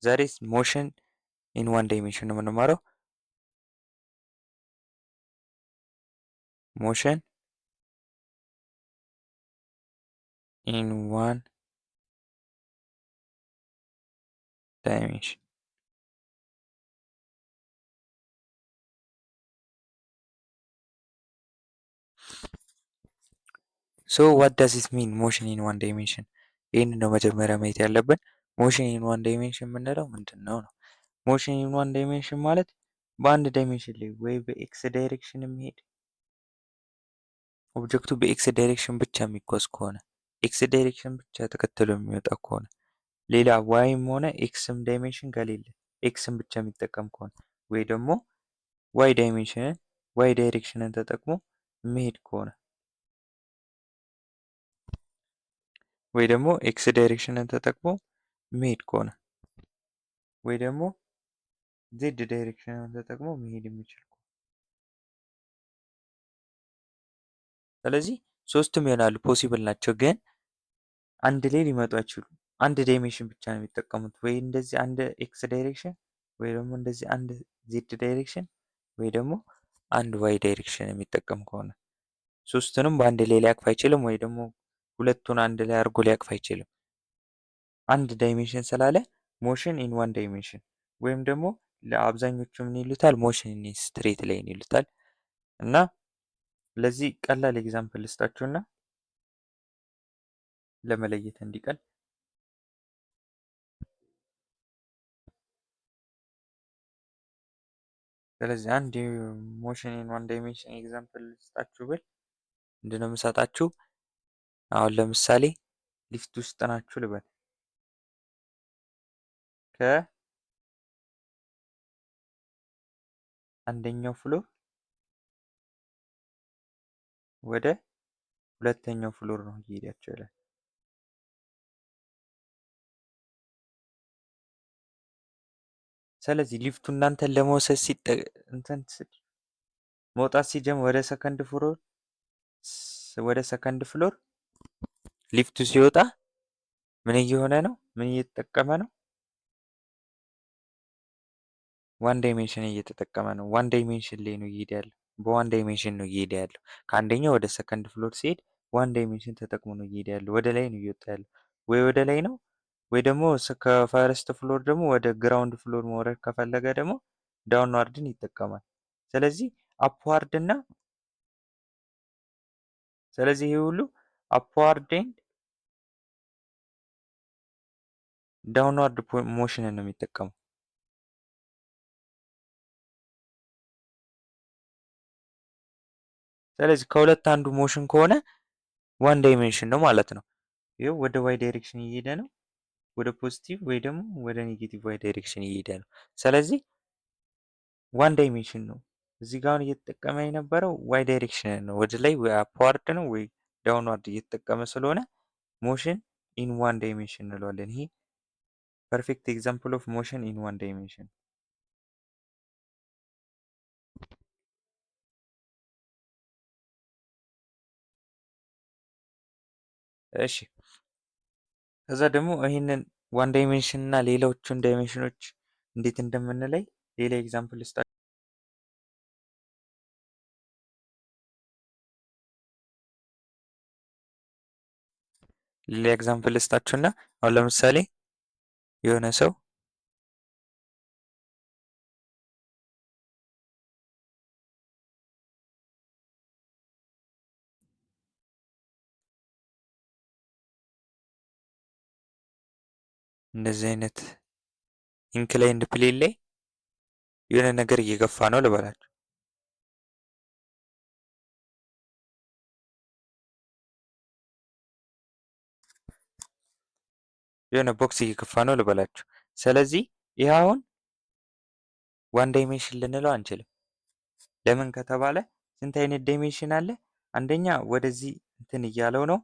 ዛሬ motion in one dimension ነው የምንማረው። Motion in one dimension. So what does it mean, motion in one dimension? ይህንን ነው መጀመሪያ ማየት ያለብን። Motion in one dimension የምንለው ምንድን ነው ነው? Motion in one dimension ማለት በአንድ dimension ላይ ወይ በ x direction የሚሄድ፣ object ኡ በ x direction ብቻ የሚጓዝ ከሆነ፣ x direction ብቻ ተከትሎ የሚወጣ ከሆነ፣ ሌላ y ም ሆነ x ም dimension ከሌለ፣ x ን ብቻ የሚጠቀም ከሆነ፣ ወይ ደግሞ y dimension ን፣ y direction ን ተጠቅሞ የሚሄድ ከሆነ፣ ወይ ደግሞ x direction ን ተጠቅሞ የሚሄድ ከሆነ፣ ወይ ደግሞ z direction ን ተጠቅሞ መሄድ የሚችል ከሆነ። ስለዚህ ሶስቱም ይሆናሉ፣ possible ናቸው፣ ግን አንድ ላይ ሊመጡ አይችሉም። አንድ dimension ብቻ ነው የሚጠቀሙት። ወይ እንደዚህ አንድ x direction፣ ወይ ደግሞ እንደዚህ አንድ z direction፣ ወይ ደግሞ አንድ y direction የሚጠቀም ከሆነ ሶስቱንም በአንድ ላይ ሊያቅፍ አይችልም፣ ወይ ደግሞ ሁለቱን አንድ ላይ አድርጎ ሊያቅፍ አይችልም። አንድ dimension ስላለ motion in one dimension ወይም ደግሞ ለአብዛኞቹ ምን ይሉታል? Motion in straight line ይሉታል። እና ለዚህ ቀላል example ልስጣችሁና ለመለየት እንዲቀል። ስለዚህ አንድ motion in one dimension example ልስጣችሁ ብል ምንድነው የምሰጣችሁ? አሁን ለምሳሌ ሊፍት ውስጥ ናችሁ ልበል። ከአንደኛው floor ወደ ሁለተኛው floor ነው እየሄዳችሁ ያለ። ስለዚህ ሊፍቱ እናንተን ለመውሰድ እንትን መውጣት ሲጀምር ወደ second floor ሊፍቱ ሲወጣ ምን እየሆነ ነው? ምን እየተጠቀመ ነው? One dimension እየተጠቀመ ነው። One dimension ላይ ነው እየሄደ ያለው። በ one dimension ነው እየሄደ ያለው። ከአንደኛው ወደ second floor ሲሄድ one dimension ተጠቅሞ ነው እየሄደ ያለው። ወደ ላይ ነው እየወጣ ያለው። ወይ ወደ ላይ ነው ወይ ደግሞ ከ first floor ደግሞ ወደ ground floor መውረድ ከፈለገ ደግሞ downward ን ይጠቀማል። ስለዚህ upward እና ስለዚህ ይሄ ሁሉ upward and downward motion ን ነው የሚጠቀመው። ስለዚህ ከሁለት አንዱ motion ከሆነ one dimension ነው ማለት ነው። ይኸው ወደ y direction እየሄደ ነው፣ ወደ positive ወይ ደግሞ ወደ negative y direction እየሄደ ነው። ስለዚህ one dimension ነው። እዚህ ጋር አሁን እየተጠቀመ የነበረው y direction ነው። ወደ ላይ ወይ upward ነው ወይ downward እየተጠቀመ ስለሆነ motion in one dimension እንለዋለን። ይሄ perfect example of motion in one dimension። እሺ፣ ከዛ ደግሞ ይህንን one dimension እና ሌሎቹን dimension ኖች እንዴት እንደምንለይ ሌላ example ልስጣችሁ። ሌላ example ልስጣችሁና አሁን ለምሳሌ የሆነ ሰው እንደዚህ አይነት inclined plane ላይ የሆነ ነገር እየገፋ ነው ልበላችሁ። የሆነ box እየገፋ ነው ልበላችሁ። ስለዚህ ይህ አሁን one dimension ልንለው አንችልም። ለምን ከተባለ ስንት አይነት dimension አለ? አንደኛ ወደዚህ እንትን እያለው ነው።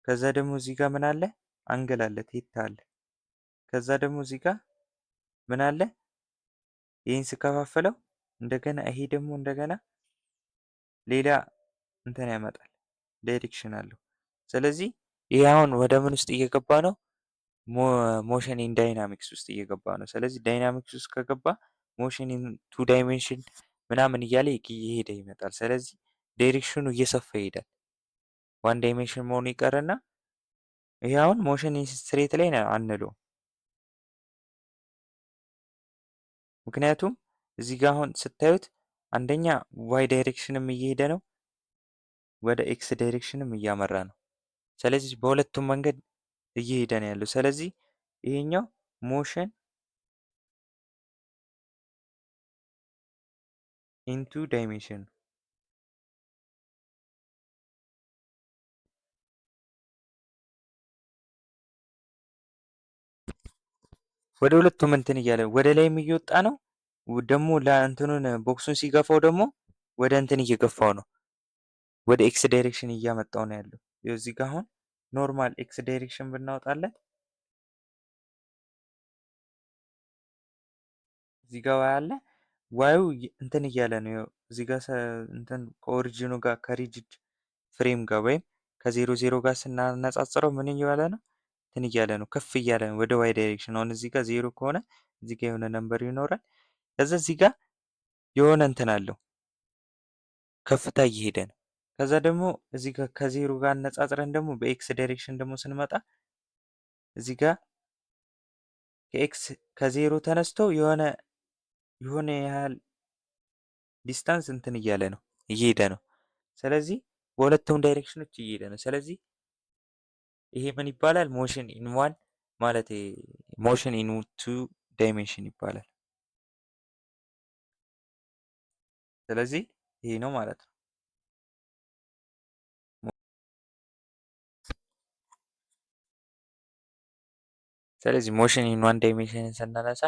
ከዛ ደግሞ እዚህ ጋር ምን አለ? Angle አለ፣ theta አለ። ከዛ ደግሞ እዚህ ጋር ምን አለ? ይህን ስከፋፍለው እንደገና ይሄ ደግሞ እንደገና ሌላ እንትን ያመጣል፣ direction አለው። ስለዚህ ይሄ አሁን ወደ ምን ውስጥ እየገባ ነው? Motion in dynamics ውስጥ እየገባ ነው። ስለዚህ dynamics ውስጥ ከገባ motion in two dimension ምናምን እያለ እየሄደ ይመጣል። ስለዚህ direction ኑ እየሰፋ ይሄዳል። One dimension መሆኑ ይቀርና ይሄ አሁን motion in straight line አንለውም። ምክንያቱም እዚህ ጋር አሁን ስታዩት አንደኛ y direction ም እየሄደ ነው፣ ወደ x direction ም እያመራ ነው። ስለዚህ በሁለቱም መንገድ እየሄደ ነው ያለው። ስለዚህ ይሄኛው motion in two dimension ነው። ወደ ሁለቱም እንትን እያለ ወደ ላይም እየወጣ ነው። ደግሞ ለእንትኑን box ኡን ሲገፋው ደግሞ ወደ እንትን እየገፋው ነው። ወደ x direction እያመጣው ነው ያለው። እዚህ ጋር አሁን normal x direction ብናወጣለት እዚህ ጋር y አለ። y ኡ እንትን እያለ ነው። እዚህ ጋር እንትን ከኦሪጂኑ ጋር ከ rigid frame ጋር ወይም ከ zero zero ጋር ስናነጻጽረው ምን እያለ ነው? እንትን እያለ ነው፣ ከፍ እያለ ነው ወደ y direction። አሁን እዚህ ጋር ዜሮ ከሆነ እዚህ ጋር የሆነ number ይኖራል። ከዛ እዚህ ጋር የሆነ እንትን አለው ከፍታ እየሄደ ነው። ከዛ ደግሞ እዚህ ጋር ከዜሮ ጋር አነጻጽረን ደግሞ በ x direction ደግሞ ስንመጣ እዚህ ጋር ከ x ከ zero ተነስቶ የሆነ ያህል distance እንትን እያለ ነው እየሄደ ነው። ስለዚህ በሁለቱም direction ኖች እየሄደ ነው። ስለዚህ ይሄ ምን ይባላል? Motion in one ማለት motion in two dimension ይባላል። ስለዚህ ይሄ ነው ማለት ነው። ስለዚህ motion in one dimension ን ስናነሳ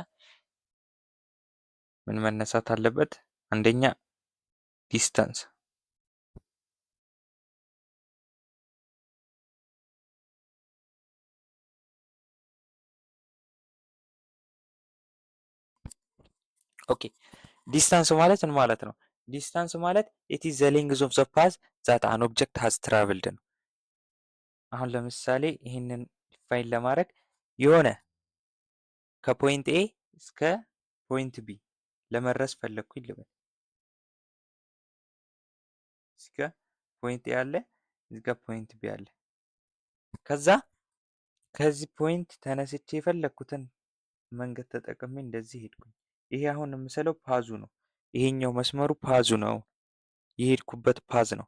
ምን መነሳት አለበት? አንደኛ distance፣ okay distance ማለት ምን ማለት ነው? Distance ማለት it is the length of the path that an object has traveled ነው። አሁን ለምሳሌ ይህንን define ለማድረግ የሆነ ከ point A እስከ point B ለመድረስ ፈለግኩኝ ልበል። እዚህ ጋ point A አለ፣ እዚህ ጋ point B አለ። ከዛ ከዚህ point ተነስቼ የፈለግኩትን መንገድ ተጠቅሜ እንደዚህ ሄድኩኝ። ይሄ አሁን የምስለው ፓዙ ነው። ይሄኛው መስመሩ ፓዙ ነው፣ የሄድኩበት path ነው።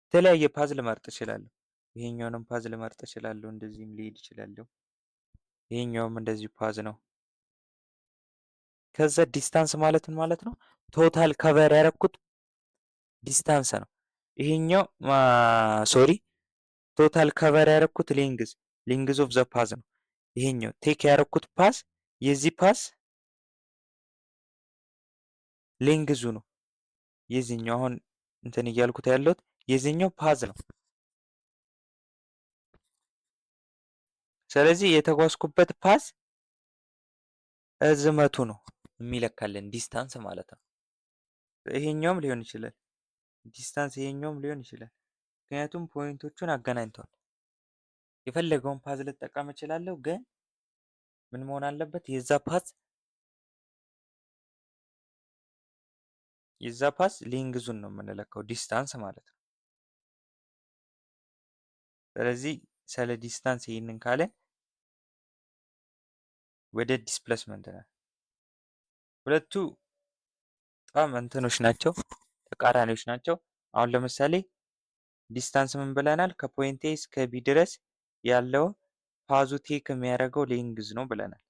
የተለያየ path ልመርጥ እችላለሁ። ይሄኛውንም path ልመርጥ እችላለሁ። እንደዚህም ሊሄድ እችላለሁ። ይሄኛውም እንደዚህ path ነው። ከዛ distance ማለት ምን ማለት ነው? Total cover ያደረኩት distance ነው። ይሄኛው sorry total cover ያደረኩት length of the path ነው። ይሄኛው take ያደረኩት path የዚህ path length ኡ ነው። የዚህኛው አሁን እንትን እያልኩት ያለሁት የዚህኛው path ነው። ስለዚህ የተጓዝኩበት path እርዝመቱ ነው የሚለካልን distance ማለት ነው። ይሄኛውም ሊሆን ይችላል distance፣ ይሄኛውም ሊሆን ይችላል። ምክንያቱም point ኦቹን አገናኝቷል። የፈለገውን path ልጠቀም እችላለሁ፣ ግን ምን መሆን አለበት? የዛ path length ኡን ነው የምንለካው distance ማለት ነው። ስለዚህ ስለ distance ይህንን ካለን ወደ displacement ነው። ሁለቱ በጣም እንትኖች ናቸው፣ ተቃራኒዎች ናቸው። አሁን ለምሳሌ distance ምን ብለናል? ከ point A እስከ B ድረስ ያለው path ኡ take የሚያደርገው length ነው ብለናል።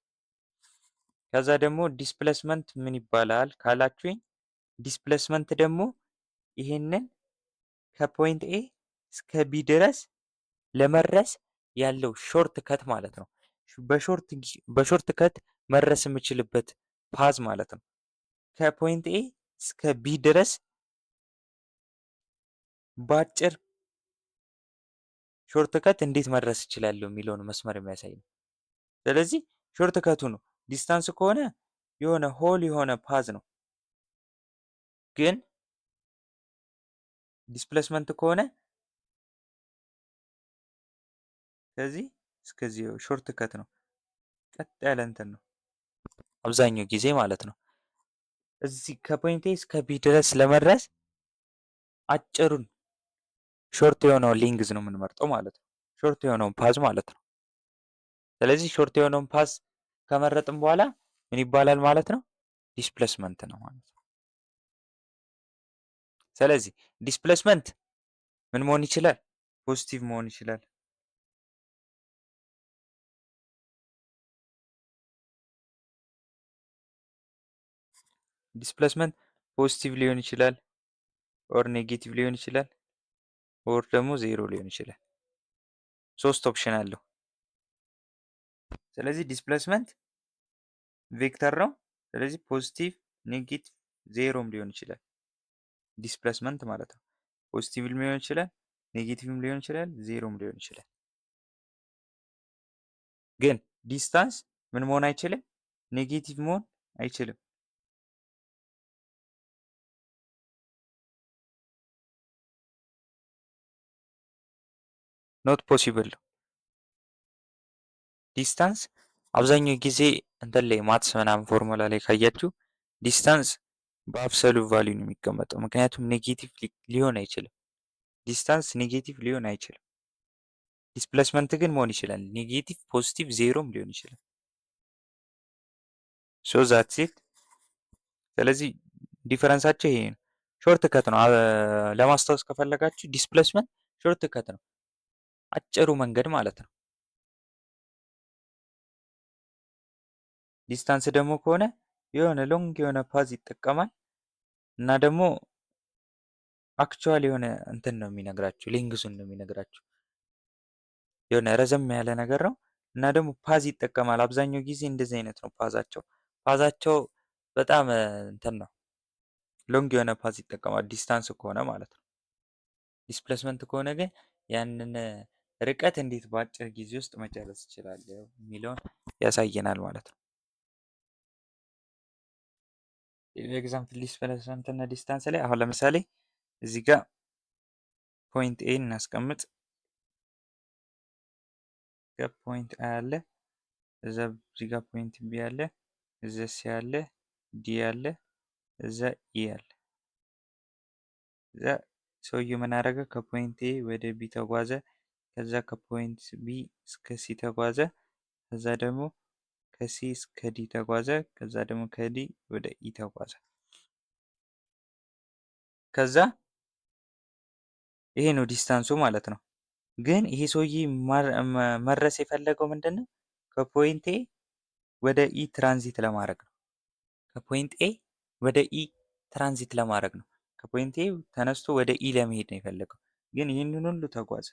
ከዛ ደግሞ displacement ምን ይባላል ካላችሁኝ፣ displacement ደግሞ ይሄንን ከ point A እስከ B ድረስ ለመድረስ ያለው short cut ማለት ነው። በ short cut መድረስ የምችልበት path ማለት ነው። ከ point A እስከ B ድረስ በአጭር short cut እንዴት መድረስ እችላለሁ የሚለውን መስመር የሚያሳይ ነው። ስለዚህ short cut ኡ ነው። Distance ከሆነ የሆነ whole የሆነ path ነው። ግን displacement ከሆነ ከዚህ እስከዚህ short cut ነው፣ ቀጥ ያለ እንትን ነው አብዛኛው ጊዜ ማለት ነው። እዚህ ከ point A እስከ B ድረስ ለመድረስ አጭሩን short የሆነውን length ነው የምንመርጠው ማለት ነው። Short የሆነውን path ማለት ነው። ስለዚህ short የሆነውን path ከመረጥን በኋላ ምን ይባላል ማለት ነው? Displacement ነው ማለት ነው። ስለዚህ displacement ምን መሆን ይችላል? Positive መሆን ይችላል። Displacement positive ሊሆን ይችላል፣ or negative ሊሆን ይችላል፣ or ደግሞ ዜሮ ሊሆን ይችላል። ሶስት option አለው። ስለዚህ displacement vector ነው። ስለዚህ positive፣ negative፣ ዜሮም ሊሆን ይችላል። Displacement ማለት ነው። Positive ም ሊሆን ይችላል፣ negative ም ሊሆን ይችላል፣ ዜሮም ሊሆን ይችላል። ግን distance ምን መሆን አይችልም? Negative መሆን አይችልም። Not possible። Distance አብዛኛው ጊዜ እንትን ላይ maths ምናምን ፎርሙላ ላይ ካያችሁ distance በ absolute value ነው የሚቀመጠው። ምክንያቱም negative ሊሆን አይችልም። Distance negative ሊሆን አይችልም። Displacement ግን መሆን ይችላል። Negative፣ positive፣ ዜሮም ሊሆን ይችላል። So that's it። ስለዚህ difference ኣቸው ይሄ ነው። Short cut ነው። ለማስታወስ ከፈለጋችሁ displacement short cut ነው፣ አጭሩ መንገድ ማለት ነው። Distance ደግሞ ከሆነ የሆነ long የሆነ path ይጠቀማል እና ደግሞ actual የሆነ እንትን ነው የሚነግራችሁ፣ length ኡን ነው የሚነግራችሁ። የሆነ ረዘም ያለ ነገር ነው እና ደግሞ path ይጠቀማል። አብዛኛው ጊዜ እንደዚህ አይነት ነው path ኣቸው። Path ኣቸው በጣም እንትን ነው፣ long የሆነ path ይጠቀማል distance ከሆነ ማለት ነው። Displacement ከሆነ ግን ያንን ርቀት እንዴት በአጭር ጊዜ ውስጥ መጨረስ እችላለሁ የሚለውን ያሳየናል ማለት ነው። Example displacement እና distance ላይ አሁን ለምሳሌ እዚህ ጋር point A እናስቀምጥ። Point A አለ፣ እዛ እዚህ ጋር point B አለ፣ እዛ C አለ፣ D አለ፣ እዛ E አለ። እዛ ሰውየው ምን አደረገ? ከ point A ወደ B ተጓዘ። ከዛ ከ point B እስከ C ተጓዘ። ከዛ ደግሞ ከ C እስከ D ተጓዘ። ከዛ ደግሞ ከ D ወደ E ተጓዘ። ከዛ ይሄ ነው distance ኡ ማለት ነው። ግን ይሄ ሰውዬ መድረስ የፈለገው ምንድን ነው? ከ point A ወደ E transit ለማድረግ ነው። ከ point A ወደ E transit ለማድረግ ነው። ከ point A ተነስቶ ወደ E ለመሄድ ነው የፈለገው። ግን ይህንን ሁሉ ተጓዘ።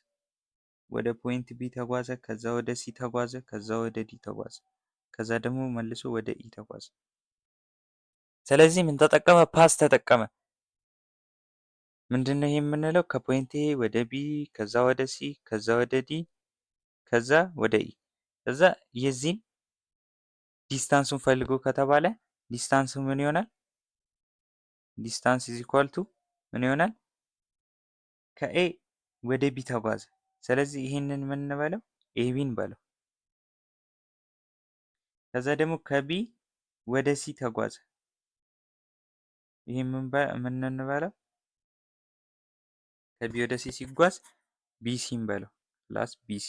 ወደ point B ተጓዘ፣ ከዛ ወደ C ተጓዘ፣ ከዛ ወደ D ተጓዘ፣ ከዛ ደግሞ መልሶ ወደ E ተጓዘ። ስለዚህ ምን ተጠቀመ? Path ተጠቀመ። ምንድነው ይሄ የምንለው? ከ point A ወደ B፣ ከዛ ወደ C፣ ከዛ ወደ D፣ ከዛ ወደ E። ከዛ የዚህን distance ኡን ፈልጎ ከተባለ distance ኡ ምን ይሆናል? Distance is equal to ምን ይሆናል? ከ A ወደ B ተጓዘ። ስለዚህ ይህንን ምን እንበለው? AB ን በለው። ከዛ ደግሞ ከ B ወደ C ተጓዘ። ይህ ምን እንበለው? ከ B ወደ C ሲጓዝ BC ን በለው plus BC።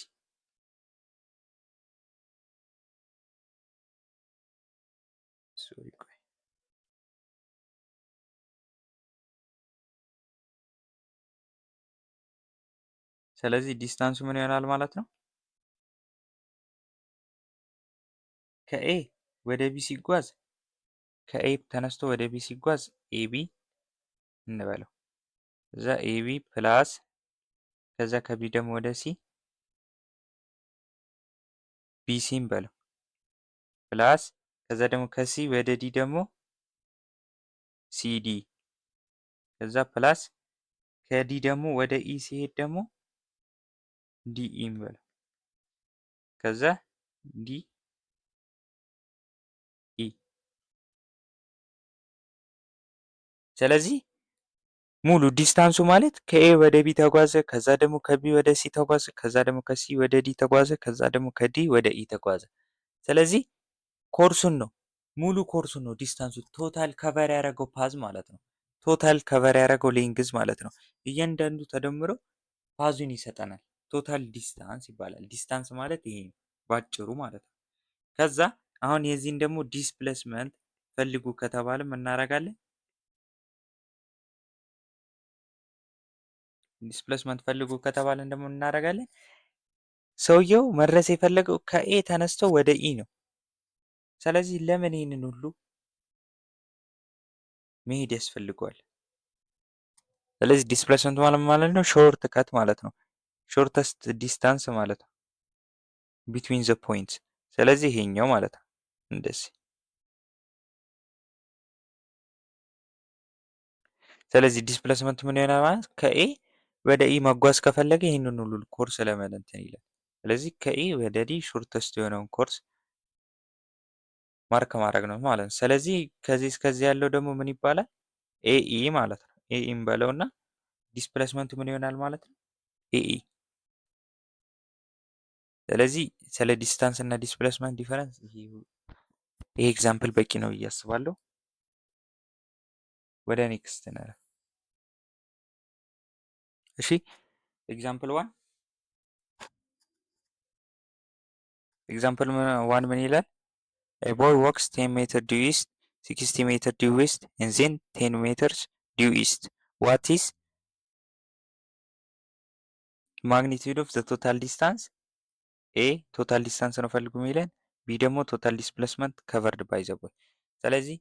Sorry ቆይ፣ ስለዚህ distance ኡ ምን ይሆናል ማለት ነው? ከ A ወደ B ሲጓዝ፣ ከ A ተነስቶ ወደ B ሲጓዝ AB እንበለው። እዛ AB plus ከዛ ከ B ደግሞ ወደ C BC ን በለው plus ከዛ ደግሞ ከ C ወደ D ደግሞ ሲዲ፣ ከዛ plus ከ D ደግሞ ወደ E ሲሄድ ደግሞ DE ን በለው፣ ከዛ DE። ስለዚህ ሙሉ distance ኡ ማለት ከ A ወደ B ተጓዘ፣ ከዛ ደግሞ ከ B ወደ C ተጓዘ፣ ከዛ ደግሞ ከ C ወደ D ተጓዘ፣ ከዛ ደግሞ ከ D ወደ E ተጓዘ። ስለዚህ ኮርሱን ነው፣ ሙሉ ኮርሱን ነው distance ኡ፣ total cover ያደረገው path ማለት ነው። Total cover ያደረገው length ማለት ነው። እያንዳንዱ ተደምሮ path ኡን ይሰጠናል። Total distance ይባላል። Distance ማለት ይሄ ነው ባጭሩ ማለት ነው። ከዛ አሁን የዚህን ደግሞ displacement ፈልጉ ከተባለ ምን እናደርጋለን? Displacement ፈልጉ ከተባለ ደግሞ እናደርጋለን? ሰውየው መድረስ የፈለገው ከ A ተነስቶ ወደ E ነው። ስለዚህ ለምን ይህንን ሁሉ መሄድ ያስፈልገዋል? ስለዚህ displacement ማለት ነው short cut ማለት ነው። Shortest distance ማለት ነው between the points። ስለዚህ ይሄኛው ማለት ነው እንደዚህ። ስለዚህ displacement ምን ይሆናል ማለት ከ A ወደ E መጓዝ ከፈለገ ይህንን ሁሉ ኮርስ ለምን እንትን ይላል። ስለዚህ ከ E ወደ D shortest የሆነውን course mark ማድረግ ነው ማለት ነው። ስለዚህ ከዚህ እስከዚህ ያለው ደግሞ ምን ይባላል? AE ማለት ነው። AE እንበለውና displacement ኡ ምን ይሆናል ማለት ነው? AE። ስለዚህ ስለ distance እና displacement difference ይሄ example በቂ ነው ብዬ አስባለሁ። ወደ next እንለፍ። እሺ፣ example 1። Example 1 ምን ይላል? A boy walks 10 meter due east, 60 meter due west, and then 10 meters due east. What is magnitude of the total distance? A, total distance ነው ፈልጉ የሚለን፣ B ደግሞ total displacement covered by the boy። ስለዚህ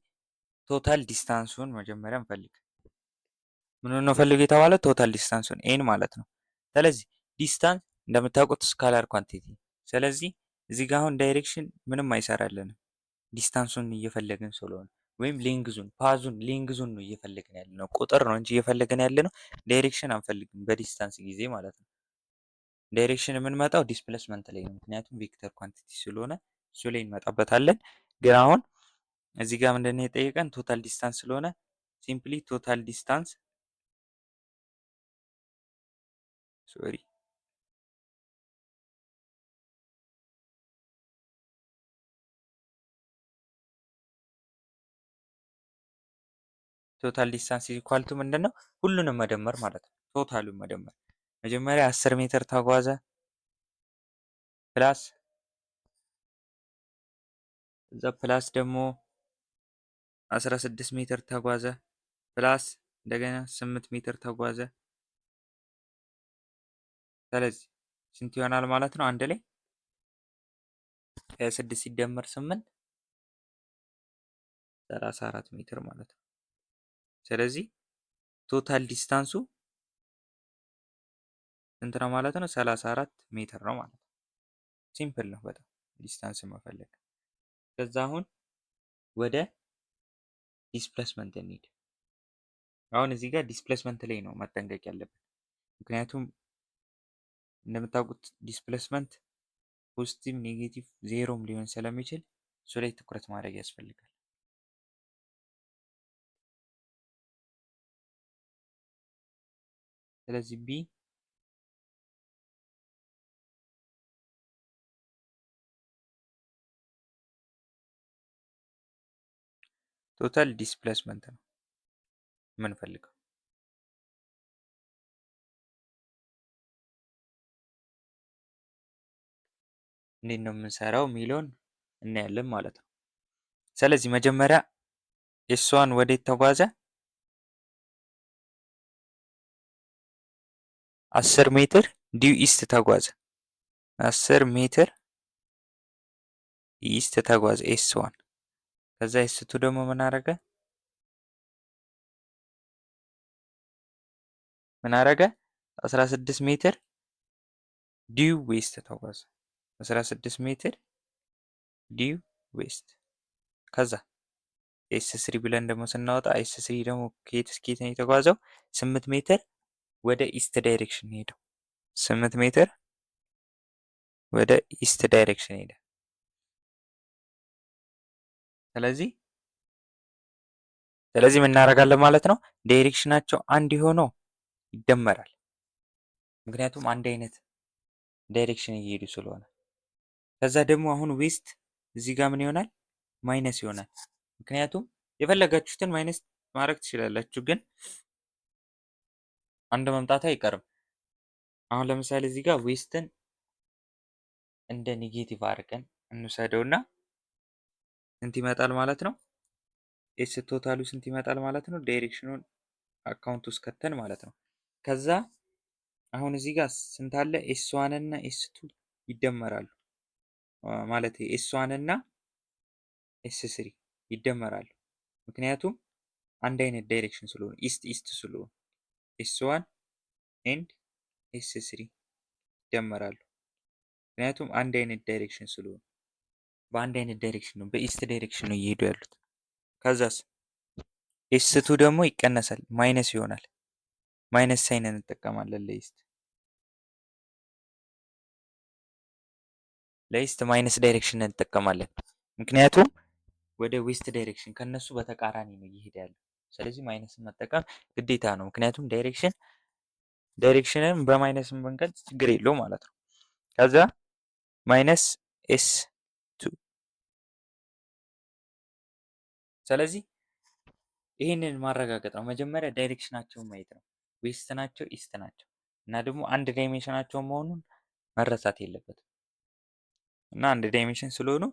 total distance ኡን መጀመሪያ እንፈልግ። ምን ነው ፈልጉ የተባለ? Total distance ኡን A ን ማለት ነው። ስለዚህ distance እንደምታውቁት scalar quantity። ስለዚህ እዚህ ጋር አሁን direction ምንም አይሰራልንም distance ኡን እየፈለግን ስለሆነ፣ ወይም length ኡን፣ path ኡን፣ length ኡን ነው እየፈለግን ያለ ነው። ቁጥር ነው እንጂ እየፈለግን ያለ ነው፣ direction አንፈልግም በ distance ጊዜ ማለት ነው። Direction የምንመጣው displacement ላይ ነው። ምክንያቱም vector quantity ስለሆነ እሱ ላይ እንመጣበታለን። ግን አሁን እዚህ ጋር ምንድነው የጠየቀን? Total distance ስለሆነ simply total distance, sorry, total distance equal to ምንድን ነው? ሁሉንም መደመር ማለት ነው። Total ኡን መደመር፣ መጀመሪያ 10 ሜትር ተጓዘ፣ plus እዛ plus ደግሞ 16 ሜትር ተጓዘ፣ plus እንደገና 8 ሜትር ተጓዘ። ስለዚህ ስንት ይሆናል ማለት ነው? አንድ ላይ 26 ሲደመር 8 34 ሜትር ማለት ነው። ስለዚህ total distance ኡ ስንት ነው ማለት ነው? 34 ሜትር ነው ማለት ነው። Simple ነው በጣም distance መፈለግ። ከዛ አሁን ወደ displacement እንሂድ። አሁን እዚህ ጋር displacement ላይ ነው መጠንቀቅ ያለብን። ምክንያቱም እንደምታውቁት displacement positive፣ negative፣ zero ም ሊሆን ስለሚችል እሱ ላይ ትኩረት ማድረግ ያስፈልጋል። ስለዚህ B total displacement ነው የምንፈልገው። እንዴት ነው የምንሰራው የሚለውን እናያለን ማለት ነው። ስለዚህ መጀመሪያ S1 ወዴት ተጓዘ? 10 ሜትር due east ተጓዘ። 10 ሜትር east ተጓዘ S1። ከዛ S2 ደግሞ ምን አረገ? ምን አረገ? 16 ሜትር due west ተጓዘ። 16 ሜትር due west። ከዛ S3 ብለን ደግሞ ስናወጣ S3 ደግሞ ከየት እስከ የት ነው የተጓዘው? 8 ሜትር ወደ east direction ሄደው። 8 ሜትር ወደ east direction ሄደ። ስለዚህ ስለዚህ ምን እናደርጋለን ማለት ነው? Direction ኣቸው አንድ የሆነው ይደመራል። ምክንያቱም አንድ አይነት direction እየሄዱ ስለሆነ። ከዛ ደግሞ አሁን west እዚህ ጋር ምን ይሆናል? Minus ይሆናል። ምክንያቱም የፈለጋችሁትን minus ማድረግ ትችላላችሁ፣ ግን አንድ መምጣቱ አይቀርም። አሁን ለምሳሌ እዚህ ጋር west ን እንደ negative አድርገን እንውሰደውና ስንት ይመጣል ማለት ነው? S total ኡ ስንት ይመጣል ማለት ነው? Direction ኑን account ውስጥ ከተን ማለት ነው። ከዛ አሁን እዚህ ጋር ስንት አለ? S one እና S two ይደመራሉ፣ ማለት S one እና S three ይደመራሉ። ምክንያቱም አንድ አይነት direction ስለሆኑ፣ east east ስለሆኑ S one and S three ይደመራሉ። ምክንያቱም አንድ አይነት direction ስለሆኑ፣ በአንድ አይነት direction ነው፣ በ east direction ነው እየሄዱ ያሉት። ከዛስ S two ደግሞ ይቀነሳል፣ minus ይሆናል። Minus sign እንጠቀማለን ለ east። ለ east minus direction እንጠቀማለን። ምክንያቱም ወደ west direction ከነሱ በተቃራኒ ነው እየሄደ ያለው። ስለዚህ minus ን መጠቀም ግዴታ ነው። ምክንያቱም direction ን በ minus ን ብንገልጽ ችግር የለው ማለት ነው። ከዛ minus S two። ስለዚህ ይህንን ማረጋገጥ ነው። መጀመሪያ direction ኣቸውን ማየት ነው። West ናቸው፣ east ናቸው እና ደግሞ አንድ dimension ኣቸው መሆኑን መረሳት የለበትም እና አንድ dimension ስለሆኑ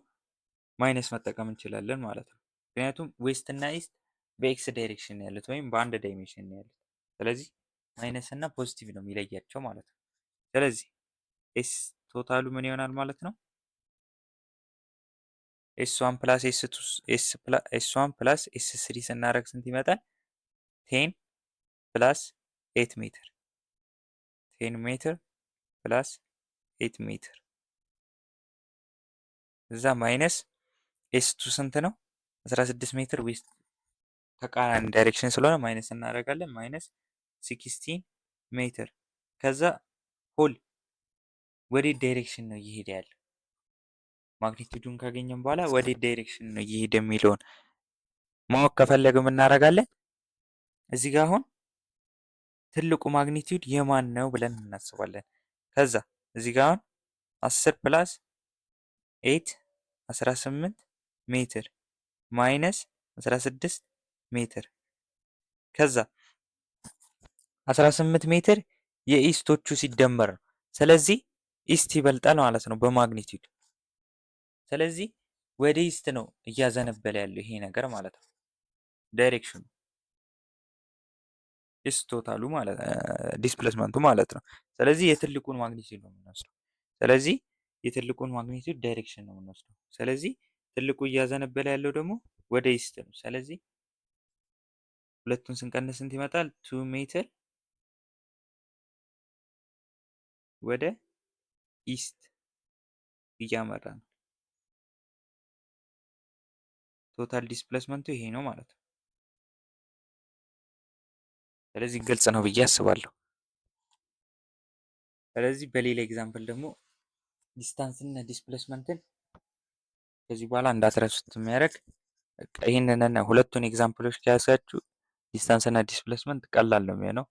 minus መጠቀም እንችላለን ማለት ነው። ምክንያቱም west እና east በ x direction ያሉት ወይም በአንድ dimension ያሉት። ስለዚህ minus እና positive ነው የሚለያቸው ማለት ነው። ስለዚህ S total ኡ ምን ይሆናል ማለት ነው? S one plus S two፣ S one plus S three ስናደርግ ስንት ይመጣል? 10 plus 8 ሜትር፣ 10 ሜትር plus 8 ሜትር። እዛ minus S two ስንት ነው? 16 ሜትር፣ west ተቃራኒ direction ስለሆነ minus እናደርጋለን። Minus 16 ሜትር። ከዛ whole ወዴት direction ነው እየሄደ ያለው? Magnitude ኡን ካገኘን በኋላ ወዴት direction ነው እየሄደ የሚለውን ማወቅ ከፈለግን እናደርጋለን። እዚህ ጋር አሁን ትልቁ magnitude የማን ነው ብለን እናስባለን። ከዛ እዚህ ጋር አሁን 10 plus 8 18 ሜትር minus 16 ሜትር። ከዛ 18 ሜትር የ east ኦቹ ሲደመር ነው። ስለዚህ east ይበልጣል ማለት ነው በ magnitude። ስለዚህ ወደ east ነው እያዘነበለ ያለው ይሄ ነገር ማለት ነው። Direction ኑ S total ኡ ማለት displacement ኡ ማለት ነው። ስለዚህ የትልቁን magnitude ነው የምንወስደው። ስለዚህ የትልቁን magnitude direction ነው የምንወስደው። ስለዚህ ትልቁ እያዘነበለ ያለው ደግሞ ወደ east ነው። ስለዚህ ሁለቱን ስንቀንስ ስንት ይመጣል? 2 ሜትር ወደ east እያመራ ነው። Total displacement ኡ ይሄ ነው ማለት ነው። ስለዚህ ግልጽ ነው ብዬ አስባለሁ። ስለዚህ በሌላ example ደግሞ distance እና displacement ን ከዚህ በኋላ እንዳትረሱት የሚያደርግ፣ ይህንን ሁለቱን example ኦች ከያዛችሁ distance እና displacement ቀላል ነው የሚሆነው።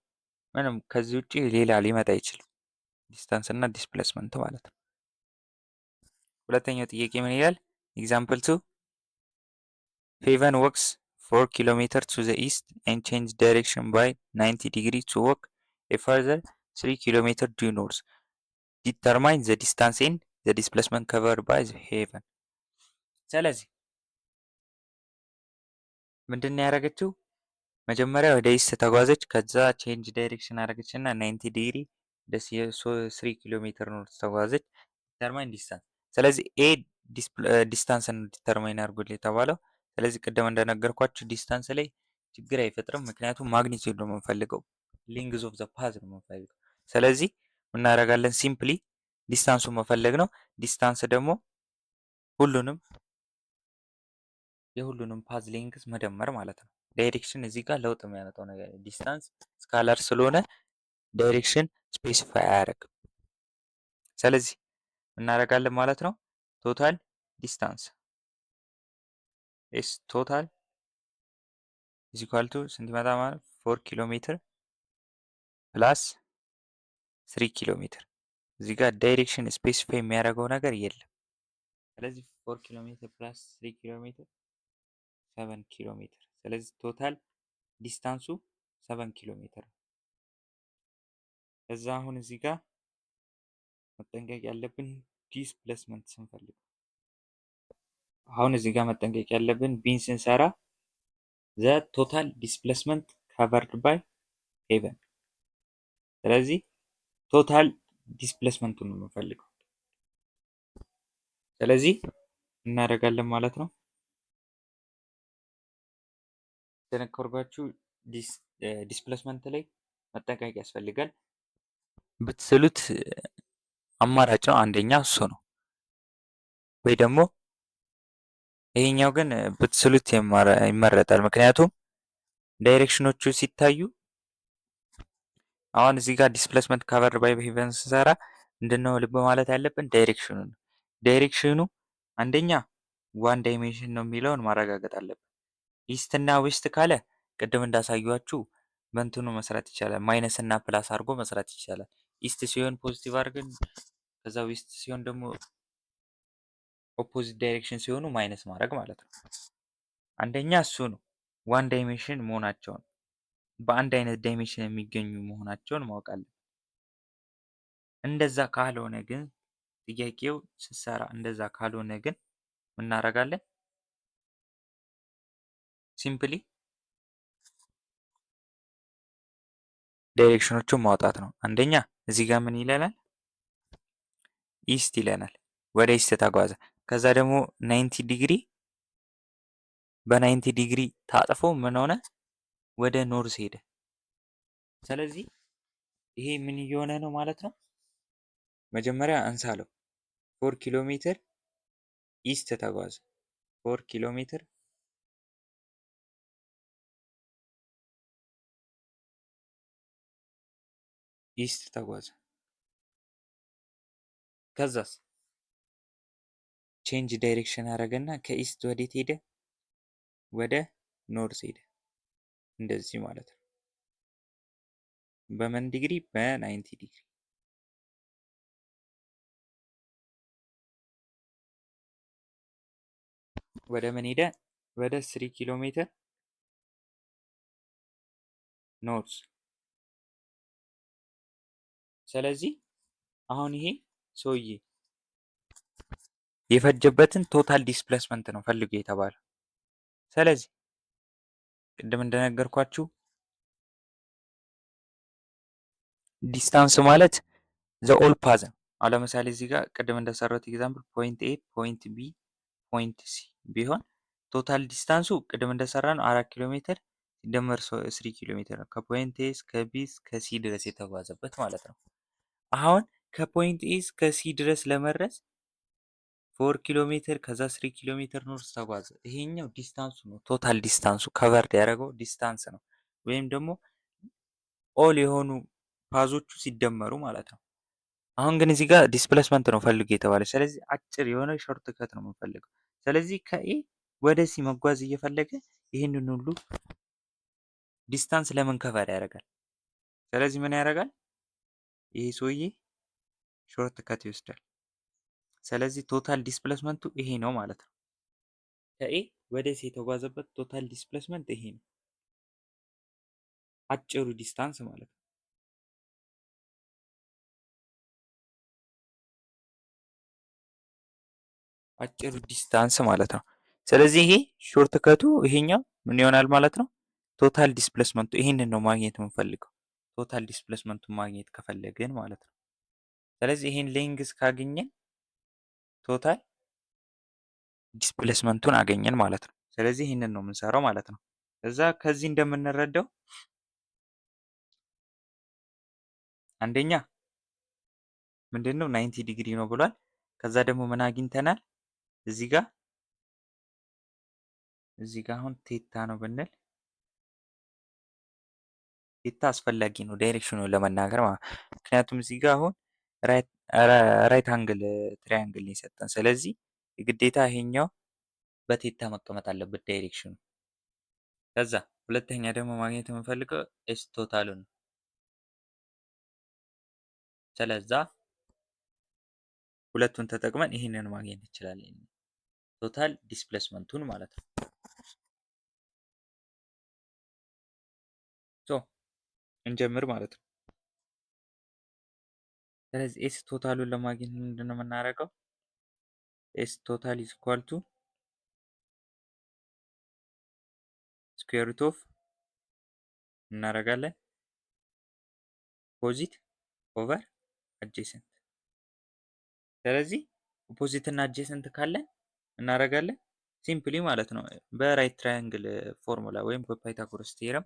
ምንም ከዚህ ውጭ ሌላ ሊመጣ አይችልም። Distance እና displacement ማለት ነው። ሁለተኛው ጥያቄ ምን ይላል? Example two: ፌቨን walks 4 kilometer to the east and change direction by 90 degree to walk a further 3 kilometer due north. Determine the distance and the displacement covered by ሄቨን። ስለዚህ ምንድን ነው ያደረገችው? መጀመሪያ ወደ east ተጓዘች። ከዛ change direction አደረገች እና 90 ዲግሪ ወደ 3 ኪሎ ሜትር north ተጓዘች። Determine distance። ስለዚህ A distance ን determine አድርጎል የተባለው። ስለዚህ ቅድም እንደነገርኳችሁ distance ላይ ችግር አይፈጥርም። ምክንያቱም magnitude ነው የምንፈልገው፣ length of the path ነው የምንፈልገው። ስለዚህ እናደርጋለን simply distance ኡን መፈለግ ነው። Distance ደግሞ ሁሉንም የሁሉንም path length መደመር ማለት ነው። Direction እዚህ ጋር ለውጥ የሚያመጣው ነገር distance scalar ስለሆነ direction specify አያደርግም። ስለዚህ እናደርጋለን ማለት ነው total distance S total is equal to ስንት ይመጣ ማለት 4 ኪሎ ሜትር plus 3 ኪሎ ሜትር። እዚህ ጋር direction specify የሚያደርገው ነገር የለም። ስለዚህ 4 ኪሎ ሜትር plus 3 ኪሎ ሜትር 7 ኪሎ ሜትር። ስለዚህ total distance ኡ 7 ኪሎ ሜትር ነው። ከዛ አሁን እዚህ ጋር መጠንቀቅ ያለብን displacement ስንፈልግ፣ አሁን እዚህ ጋር መጠንቀቅ ያለብን B ን ስንሰራ the total displacement covered by ሄቨን። ስለዚህ total displacement ኡን ነው የምንፈልገው። ስለዚህ እናደርጋለን ማለት ነው። እንደነገርኳችሁ displacement ላይ መጠንቀቅ ያስፈልጋል። ብትስሉት አማራጭ ነው። አንደኛ እሱ ነው፣ ወይ ደግሞ ይሄኛው ግን ብትስሉት ይመረጣል። ምክንያቱም direction ኦቹ ሲታዩ አሁን እዚህ ጋር displacement cover by ሄቨን ስንሰራ ምንድነው ልብ ማለት ያለብን direction ኑ ነው። Direction ኑ አንደኛ one dimension ነው የሚለውን ማረጋገጥ አለብን። East እና west ካለ ቅድም እንዳሳያችሁ በእንትኑ መስራት ይቻላል። Minus እና plus አድርጎ መስራት ይቻላል። East ሲሆን positive አድርገን ከዛ west ሲሆን ደግሞ opposite direction ሲሆኑ minus ማድረግ ማለት ነው። አንደኛ እሱ ነው፣ one dimension መሆናቸውን፣ በአንድ አይነት dimension የሚገኙ መሆናቸውን ማወቅ አለብን። እንደዛ ካልሆነ ግን፣ ጥያቄው ስሰራ እንደዛ ካልሆነ ግን ምን እናደርጋለን? Simply direction ኦቹን ማውጣት ነው። አንደኛ እዚህ ጋር ምን ይለናል? East ይለናል። ወደ east ተጓዘ። ከዛ ደግሞ 90 ዲግሪ፣ በ90 ዲግሪ ታጥፎ ምን ሆነ? ወደ north ሄደ። ስለዚህ ይሄ ምን እየሆነ ነው ማለት ነው? መጀመሪያ እንሳለው። 4 ኪሎ ሜትር east ተጓዘ። 4 ኪሎ ሜትር east ተጓዘ። ከዛስ change direction አደረገና ከ east ወዴት ሄደ? ወደ north ሄደ። እንደዚህ ማለት ነው። በምን ዲግሪ? በ90 ዲግሪ። ወደ ምን ሄደ? ወደ 3 ኪሎ ሜትር north። ስለዚህ አሁን ይሄ ሰውዬ የፈጀበትን total displacement ነው ፈልጉ የተባለው። ስለዚህ ቅድም እንደነገርኳችሁ distance ማለት the all path ነው። አሁን ለምሳሌ እዚህ ጋር ቅድም እንደሰራሁት example point A፣ point B፣ point C ቢሆን total distance ኡ ቅድም እንደሰራነው 4 ኪሎ ሜትር ሲደመር 3 ኪሎ ሜትር ነው። ከ point A እስከ B እስከ C ድረስ የተጓዘበት ማለት ነው። አሁን ከ point A እስከ C ድረስ ለመድረስ 4 ኪሎ ሜትር ከዛ 3 ኪሎ ሜትር north ተጓዘ። ይሄኛው distance ኡ ነው። Total distance ኡ covered ያደረገው distance ነው። ወይም ደግሞ all የሆኑ path ኦቹ ሲደመሩ ማለት ነው። አሁን ግን እዚህ ጋር displacement ነው ፈልጉ የተባለ። ስለዚህ አጭር የሆነ short cut ነው የምንፈልገው። ስለዚህ ከ A ወደ C መጓዝ እየፈለገ ይህንን ሁሉ distance ለምን cover ያደርጋል? ስለዚህ ምን ያደርጋል? ይሄ ሰውዬ short cut ይወስዳል። ስለዚህ total displacement ኡ ይሄ ነው ማለት ነው። ከ A ወደ C የተጓዘበት total displacement ይሄ ነው። አጭሩ distance ማለት ነው። አጭሩ distance ማለት ነው። ስለዚህ ይሄ short cut ኡ ይሄኛው ምን ይሆናል ማለት ነው? Total displacement ኡ ይሄንን ነው ማግኘት የምንፈልገው። Total displacement ኡን ማግኘት ከፈለግን ማለት ነው። ስለዚህ ይሄን length ካገኘን total displacement ኡን አገኘን ማለት ነው። ስለዚህ ይሄንን ነው የምንሰራው ማለት ነው። እዛ ከዚህ እንደምንረዳው አንደኛ ምንድነው 90 ዲግሪ ነው ብሏል። ከዛ ደግሞ ምን አግኝተናል? እዚህ ጋር አሁን theta ነው ብንል theta አስፈላጊ ነው direction ኑን ለመናገር ማለት ነው። ምክንያቱም እዚህ ጋር አሁን right angle triangle ነው የሰጠን። ስለዚህ የግዴታ ይሄኛው በ theta መቀመጥ አለበት direction ኑ። ከዛ ሁለተኛ ደግሞ ማግኘት የምንፈልገው S total ኡን ነው። ስለዛ ሁለቱን ተጠቅመን ይህንን ማግኘት እንችላለን። Total displacement ኡን ማለት ነው። So እንጀምር ማለት ነው። ስለዚህ S total ኡን ለማግኘት ምንድን ነው የምናደርገው? S total is equal to square root of እናደርጋለን opposite over adjacent። ስለዚህ opposite እና adjacent ካለን እናደርጋለን simply ማለት ነው በ right triangle formula ወይም በ Pythagoras theorem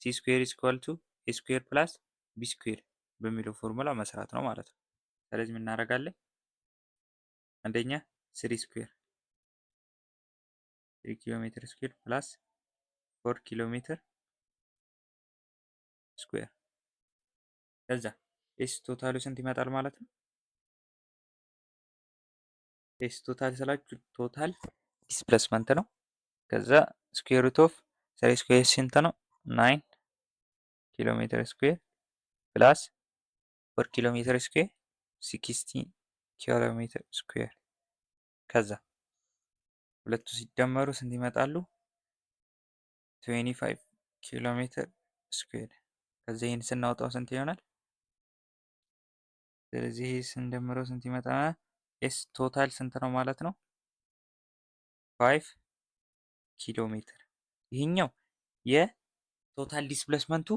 c square is equal to a square plus b square በሚለው ፎርሙላ መስራት ነው ማለት ነው። ስለዚህ ምን እናደርጋለን? አንደኛ three square 3 ኪሎ ሜትር square plus 4 ኪሎ ሜትር square። ከዛ S total ኡ ስንት ይመጣል ማለት ነው? S total ስላችሁ total displacement ነው። ከዛ square root of three square ስንት ነው? 9 ኪሎ ሜትር square plus 4 ኪሎ ሜትር square 16 ኪሎ ሜትር square። ከዛ ሁለቱ ሲደመሩ ስንት ይመጣሉ? 25 ኪሎ ሜትር square። ከዛ ይህን ስናወጣው ስንት ይሆናል? ስለዚህ ይህ ስንደምረው ስንት ይመጣል? S total ስንት ነው ማለት ነው? 5 ኪሎ ሜትር። ይህኛው የ total displacement ኡ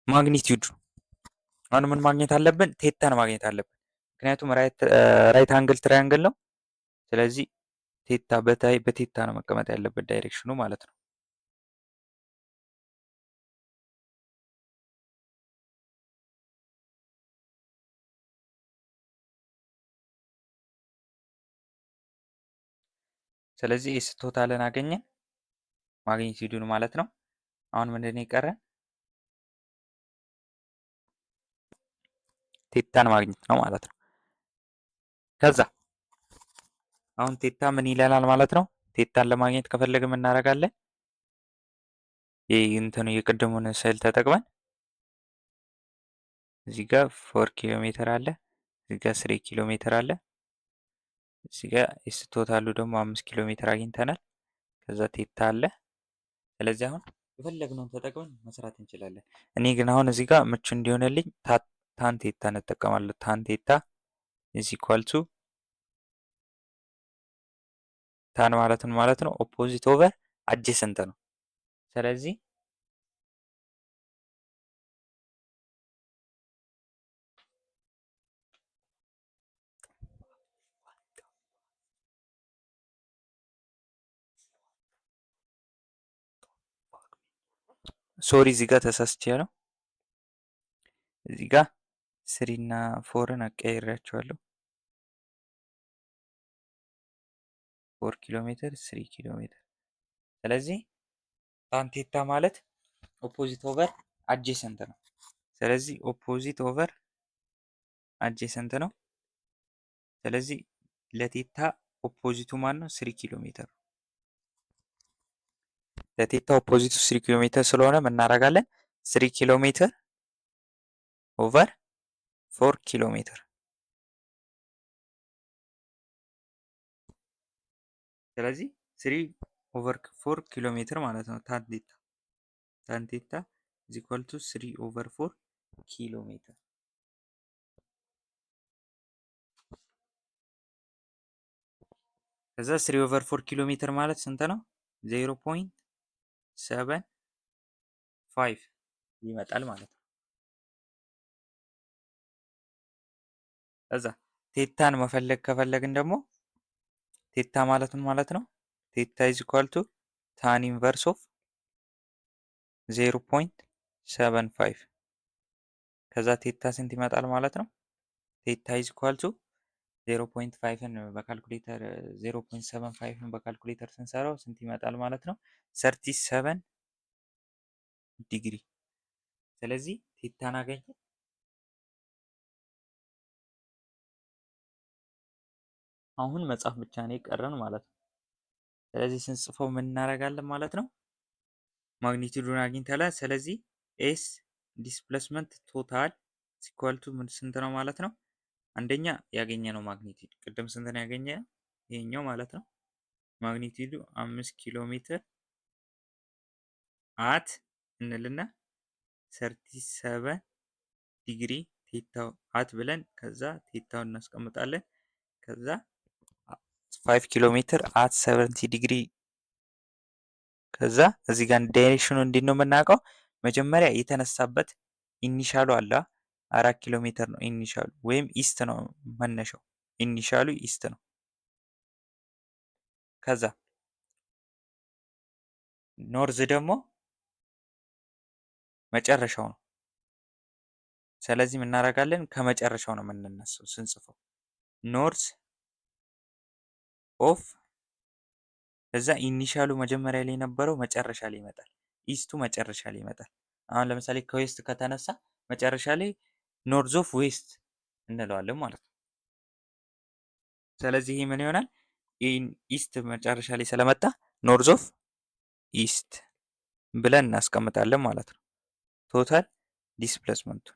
magnitude። አሁን ምን ማግኘት አለብን? Theta ን ማግኘት አለብን። ምክንያቱም right angle triangle ነው። ስለዚህ theta በ theta ነው መቀመጥ ያለበት direction ኑ ማለት ነው። ስለዚህ S total ን አገኘን magnitude ኡን ማለት ነው። አሁን ምንድን ነው የቀረን? Theta ን ማግኘት ነው ማለት ነው። ከዛ አሁን theta ምን ይለናል ማለት ነው? Theta ን ለማግኘት ከፈለግን ምን እናደርጋለን? ይህ እንትኑ የቅድሙን ስዕል ተጠቅመን እዚህ ጋር 4 ኪሎ ሜትር አለ፣ እዚህ ጋር 3 ኪሎ ሜትር አለ፣ እዚህ ጋር S total ኡ ደግሞ 5 ኪሎ ሜትር አግኝተናል። ከዛ theta አለ። ስለዚህ አሁን የፈለግነውን ተጠቅመን መስራት እንችላለን። እኔ ግን አሁን እዚህ ጋር ምቹ እንዲሆንልኝ tan theta እንጠቀማለሁ። Tan theta is equal to tan ማለት ምን ማለት ነው? Opposite over adjacent ነው። ስለዚህ sorry እዚህ ጋር ተሳስቼ ነው። እዚህ ጋር three እና four ን አቀያይሬያቸዋለሁ። 4 ኪሎ ሜትር፣ 3 ኪሎ ሜትር። ስለዚህ tan theta ማለት opposite over adjacent ነው። ስለዚህ opposite over adjacent ነው። ስለዚህ ለ theta opposite ኡ ማን ነው? 3 ኪሎ ሜትር ነው። ለ theta opposite ኡ 3 ኪሎ ሜትር ስለሆነ ምን እናደርጋለን? 3 ኪሎ ሜትር over 4 ኪሎ ሜትር። ስለዚህ 3 over 4 ኪሎ ሜትር ማለት ነው። Tan theta tan theta is equal to 3 over 4 ኪሎ ሜትር። ከዛ 3 over 4 ኪሎ ሜትር ማለት ስንት ነው? 0.75 ይመጣል ማለት ነው። ከዛ theta ን መፈለግ ከፈለግን ደግሞ theta ማለት ምን ማለት ነው? Theta is equal to tan inverse of 0.75። ከዛ theta ስንት ይመጣል ማለት ነው? Theta is equal to 0.5ን በካልኩሌተር 0.75ን በካልኩሌተር ስንሰራው ስንት ይመጣል ማለት ነው? 37 ዲግሪ። ስለዚህ theta ን አገኘን። አሁን መጻፍ ብቻ ነው የቀረን ማለት ነው። ስለዚህ ስንጽፈው ምን እናደርጋለን ማለት ነው? Magnitude ኡን አግኝተናል። ስለዚህ S displacement total equal to ምን ስንት ነው ማለት ነው? አንደኛ ያገኘነው magnitude ቅድም ስንት ነው ያገኘነው? ይሄኛው ማለት ነው። Magnitude ኡ 5 ኪሎ ሜትር at እንልና 37 degree theta ው at ብለን ከዛ theta ውን እናስቀምጣለን። ከዛ 5 ኪሎ ሜትር at 70 ዲግሪ። ከዛ እዚህ ጋር direction ኑ እንዴት ነው የምናውቀው? መጀመሪያ የተነሳበት initial ኡ አለ፣ 4 ኪሎ ሜትር ነው initial ኡ ወይም east ነው መነሻው። Initial ኡ east ነው። ከዛ north ደግሞ መጨረሻው ነው። ስለዚህ ምን እናደርጋለን? ከመጨረሻው ነው የምንነሳው ስንጽፈው north of ከዛ initial ኡ መጀመሪያ ላይ የነበረው መጨረሻ ላይ ይመጣል። East ኡ መጨረሻ ላይ ይመጣል። አሁን ለምሳሌ ከ west ከተነሳ መጨረሻ ላይ north of west እንለዋለን ማለት ነው። ስለዚህ ይሄ ምን ይሆናል? East መጨረሻ ላይ ስለመጣ north of east ብለን እናስቀምጣለን ማለት ነው። Total displacement ኡ።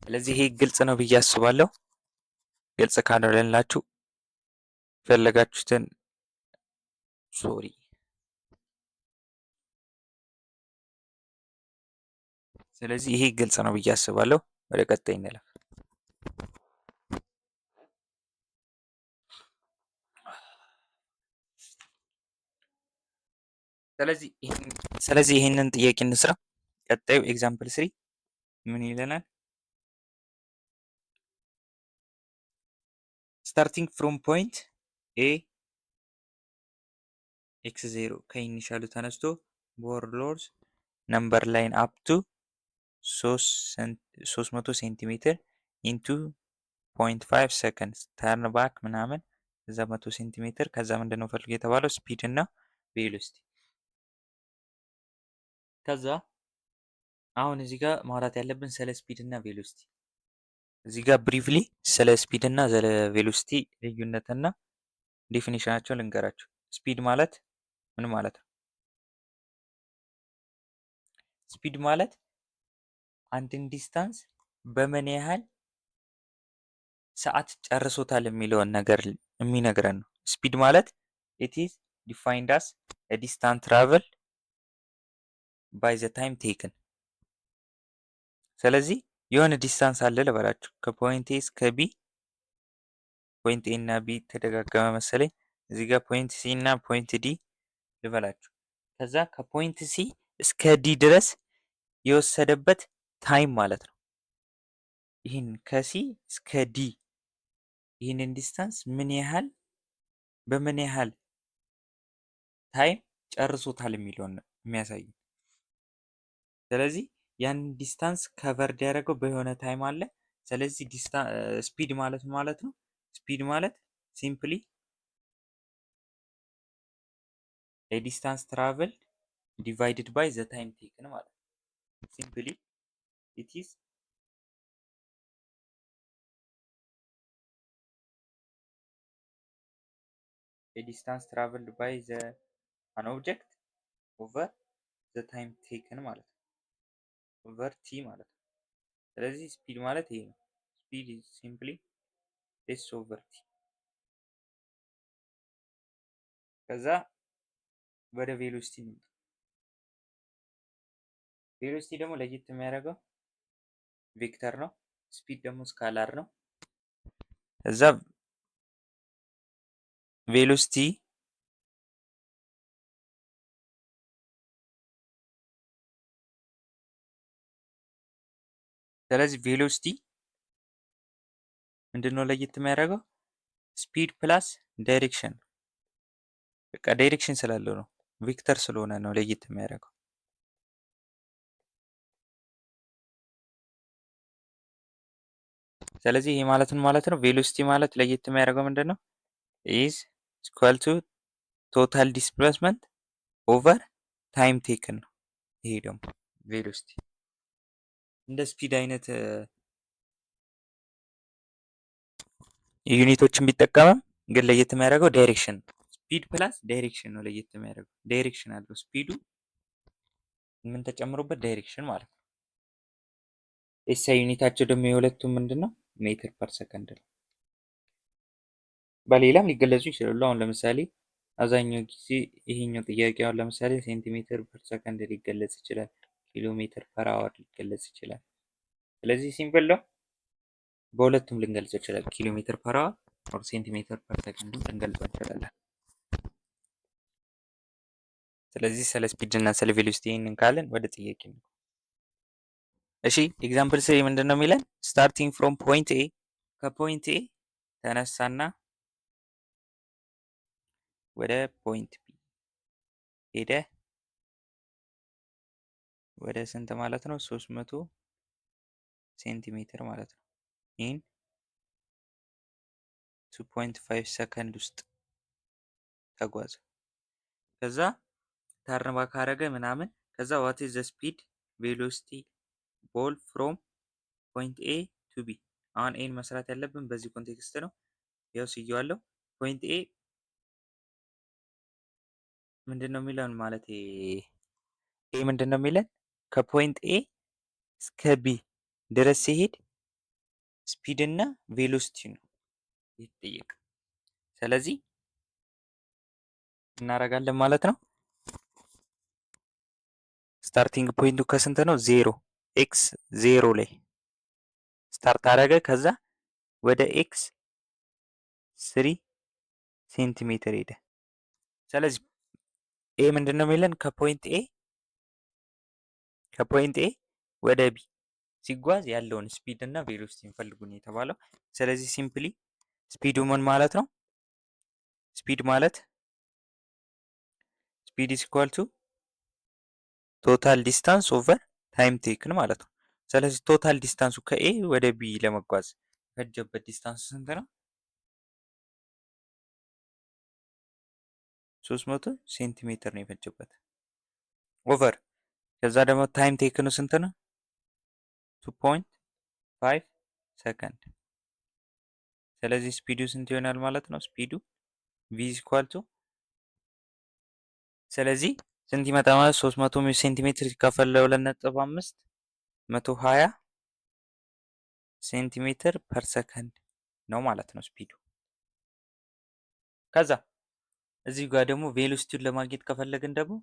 ስለዚህ ይሄ ግልጽ ነው ብዬ አስባለሁ። ግልጽ ካልሆነላችሁ ፈለጋችሁትን sorry። ስለዚህ ይሄ ግልጽ ነው ብዬ አስባለሁ። ወደ ቀጣይ እንለፍ። ስለዚህ ይህንን ጥያቄ እንስራ። ቀጣዩ example 3 ምን ይለናል? Starting from point A x 0 ከ initial ኡ ተነስቶ borrows number line up to 300 ሴንቲሜትር in 2.5 second turn back ምናምን እዛ 100 ሴንቲሜትር። ከዛ ምንድን ነው ፈልጎ የተባለው? Speed እና velocity። ከዛ አሁን እዚህ ጋር ማውራት ያለብን ስለ speed እና velocity። እዚህ ጋር briefly ስለ speed እና ስለ velocity ልዩነትና definition ኣቸውን ልንገራችሁ። Speed ማለት ምን ማለት ነው? Speed ማለት አንድን distance በምን ያህል ሰዓት ጨርሶታል የሚለውን ነገር የሚነግረን ነው። Speed ማለት it is defined as distance travel by the time taken። ስለዚህ የሆነ distance አለ ልበላችሁ፣ ከ point A እስከ B፣ point A እና B ተደጋገመ መሰለኝ። እዚህ ጋር point C እና point D ልበላችሁ። ከዛ ከ point C እስከ D ድረስ የወሰደበት time ማለት ነው። ይህን ከ C እስከ D ይህንን distance ምን ያህል በምን ያህል time ጨርሶታል የሚለውን ነው የሚያሳይ። ስለዚህ ያንን distance covered ያደረገው በሆነ time አለ። ስለዚህ speed ማለት ማለት ነው። Speed ማለት simply distance travel divided by the time taken ማለት ነው። Simply it is distance traveled by the an object over the time taken ማለት ነው። Over t ማለት ነው። ስለዚህ speed ማለት ይሄ ነው። Speed is simply s over t። ከዛ ወደ velocity እንምጣ። Velocity ደግሞ ለየት የሚያደርገው vector ነው። Speed ደግሞ scalar ነው። እዛ velocity ስለዚህ velocity ምንድነው ለየት የሚያደርገው? Speed plus direction። በቃ direction ስላለው ነው፣ vector ስለሆነ ነው ለየት የሚያደርገው። ስለዚህ ይሄ ማለት ምን ማለት ነው? Velocity ማለት ለየት የሚያደርገው ምንድን ነው? Is equal to total displacement over time taken ነው። ይሄ ደግሞ velocity እንደ speed አይነት unit ኦችን ቢጠቀምም ግን ለየት የሚያደርገው direction፣ speed plus direction ነው ለየት የሚያደርገው። Direction አለው speed ኡ፣ ምን ተጨምሮበት? Direction ማለት ነው። SI unit ኣቸው ደግሞ የሁለቱም ምንድን ነው? Meter per second ነው። በሌላም ሊገለጹ ይችላሉ። አሁን ለምሳሌ አብዛኛው ጊዜ ይሄኛው ጥያቄ አሁን ለምሳሌ centimeter per second ሊገለጽ ይችላል። Kilometer per hour ሊገለጽ ይችላል። ስለዚህ simple ነው። በሁለቱም ልንገልጸው ይችላል። Kilometer per hour or centimeter per second ልንገልጸው እንችላለን። ስለዚህ ስለ speed እና ስለ velocity ይህንን ካልን ወደ ጥያቄ ነው። እሺ፣ example 3 ምንድን ነው የሚለን? Starting from point A፣ ከ point A ተነሳና ወደ point B ሄደ። ወደ ስንት ማለት ነው? 300 ሴንቲሜትር ማለት ነው። In 2.5 ሰከንድ ውስጥ ተጓዘ። ከዛ turn back አረገ ምናምን። ከዛ what is the speed velocity ball from point A to B? አሁን A ን መስራት ያለብን በዚህ context ነው። ያው ስየዋለሁ። Point A ምንድን ነው የሚለን? ማለት A ምንድን ነው የሚለን? ከ point A እስከ B ድረስ ሲሄድ speed እና velocity ነው የተጠየቀ። ስለዚህ እናደርጋለን ማለት ነው። Starting point ኡ ከስንት ነው? 0፣ x 0 ላይ start አደረገ። ከዛ ወደ x 3 ሴንቲሜትር ሄደ። ስለዚህ A ምንድን ነው የሚለን? ከ point A ወደ B ሲጓዝ ያለውን speed እና velocity ፈልጉ ነው የተባለው። ስለዚህ simply speed ኡ ምን ማለት ነው? Speed ማለት speed is equal to total distance over time taken ማለት ነው። ስለዚህ total distance ኡ ከ A ወደ B ለመጓዝ የፈጀበት distance ስንት ነው? 300 ሴንቲሜትር ነው የፈጀበት over ከዛ ደግሞ time taken ኑ ስንት ነው? 2.5 ሰከንድ። ስለዚህ speed ኡ ስንት ይሆናል ማለት ነው? Speed ኡ V is equal to፣ ስለዚህ ስንት ይመጣ ማለት? 300 ሴንቲሜትር ሲካፈል ለ2.5፣ 120 centimeter per second ነው ማለት ነው speed ኡ። ከዛ እዚህ ጋር ደግሞ velocity ውን ለማግኘት ከፈለግን ደግሞ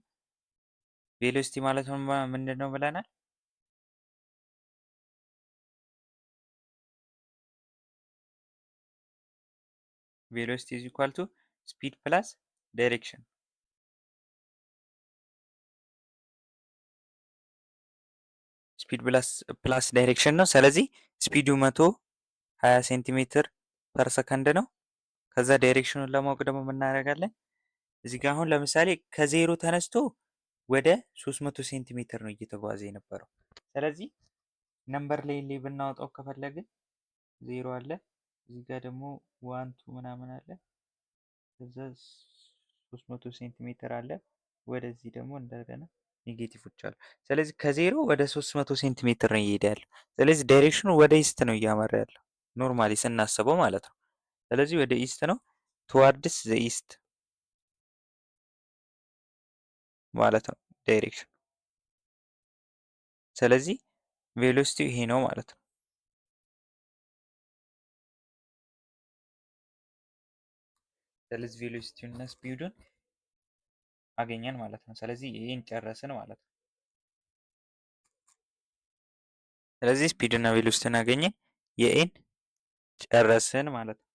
velocity ማለት ምንድን ነው ብለናል? Velocity is equal to speed plus direction። Speed plus direction ነው። ስለዚህ speed ኡ 120 centimeter per second ነው። ከዛ direction ኑን ለማወቅ ደግሞ ምን እናደርጋለን? እዚህ ጋር አሁን ለምሳሌ ከዜሮ ተነስቶ ወደ 300 ሴንቲሜትር ነው እየተጓዘ የነበረው። ስለዚህ number line ላይ ብናወጣው ከፈለግን ዜሮ አለ፣ እዚህ ጋር ደግሞ one two ምናምን አለ፣ ከዛ 300 ሴንቲሜትር አለ፣ ወደዚህ ደግሞ እንደገና negative ኦች አሉ። ስለዚህ ከዜሮ ወደ 300 ሴንቲሜትር ነው እየሄደ ያለው። ስለዚህ direction ኑ ወደ east ነው እያመራ ያለው normally ስናስበው ማለት ነው። ስለዚህ ወደ east ነው፣ towards the east ማለት ነው direction። ስለዚህ velocity ው ይሄ ነው ማለት ነው። ስለዚህ velocity ውን እና speed ኡን አገኘን ማለት ነው። ስለዚህ ይሄን ጨረስን ማለት ነው። ስለዚህ speed እና velocity ን አገኘን፣ የ A ን ጨረስን ማለት ነው።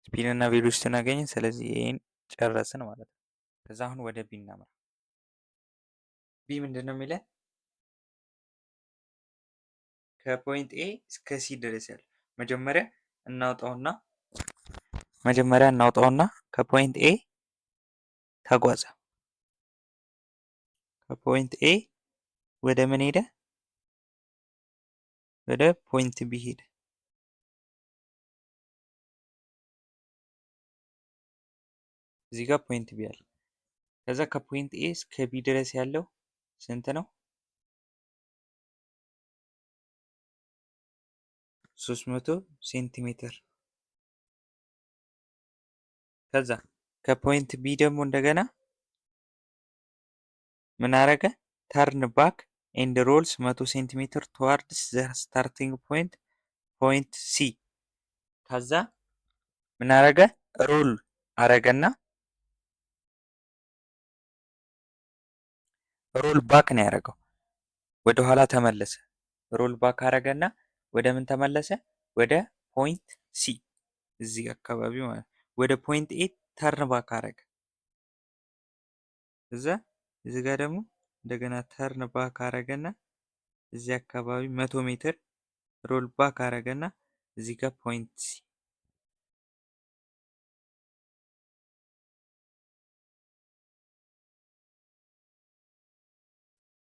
Speed እና velocity ን አገኘን። ስለዚህ ይሄን ጨረስን ማለት ነው። ከዛ አሁን ወደ B እናምራ። B ምንድን ነው የሚለን? ከ point A እስከ C ድረስ ያለው መጀመሪያ እናውጣውና ከ point A ተጓዘ። ከ point A ወደ ምን ሄደ? ወደ point B ሄደ። እዚህ ጋር point B አለ። ከዛ ከ point A እስከ B ድረስ ያለው ስንት ነው? 300 ሴንቲሜትር። ከዛ ከ point B ደግሞ እንደገና ምን አረገ? Turn back and rolls 100 ሴንቲሜትር towards the starting point, point C። ከዛ ምን አረገ? Roll አረገና roll back ነው ያደረገው። ወደ ኋላ ተመለሰ። Roll back አረገና ወደ ምን ተመለሰ? ወደ point C እዚህ አካባቢ ማለት ወደ point A turn back አረገ። እዛ እዚህ ጋር ደግሞ እንደገና turn back አረገና እዚህ አካባቢ 100 ሜትር roll back አረገና እዚህ ጋር point C።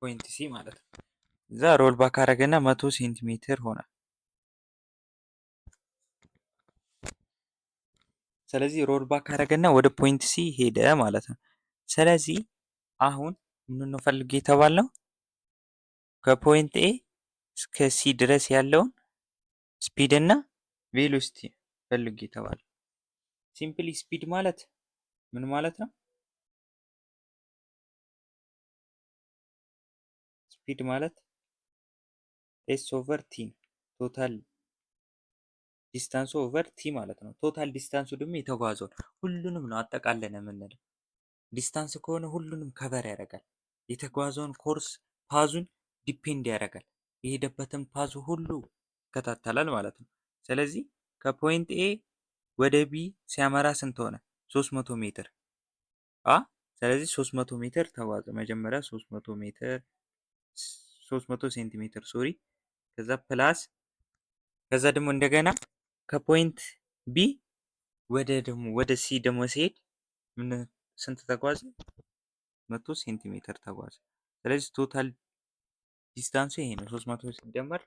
Point C ማለት ነው። እዛ roll back አረገና 100 ሴንቲሜትር ሆነ። ስለዚህ roll back አረገና ወደ point C ሄደ ማለት ነው። ስለዚህ አሁን ምን ነው ፈልግ የተባልነው? ከ point A እስከ C ድረስ ያለውን speed እና velocity ፈልግ የተባለው። Simply speed ማለት ምን ማለት ነው? Speed ማለት S over T, total distance ኡ over T ማለት ነው። Total distance ኡ ደግሞ የተጓዘውን ሁሉንም ነው አጠቃለን የምንለው። Distance ከሆነ ሁሉንም cover ያደርጋል። የተጓዘውን course path ኡን depend ያደርጋል። የሄደበትን path ሁሉ ይከታተላል ማለት ነው። ስለዚህ ከ point A ወደ B ሲያመራ ስንት ሆነ? 300 ሜትር። ስለዚህ 300 ሜትር ተጓዘ። መጀመሪያ 300 ሜትር፣ 300 ሴንቲሜትር sorry። ከዛ plus ከዛ ደግሞ እንደገና ከ point B ወደ ደግሞ ወደ C ደግሞ ሲሄድ ምን ስንት ተጓዘ? 100 ሴንቲሜትር ተጓዘ። ስለዚህ total distance ኡ ይሄ ነው። 300 ሲደመር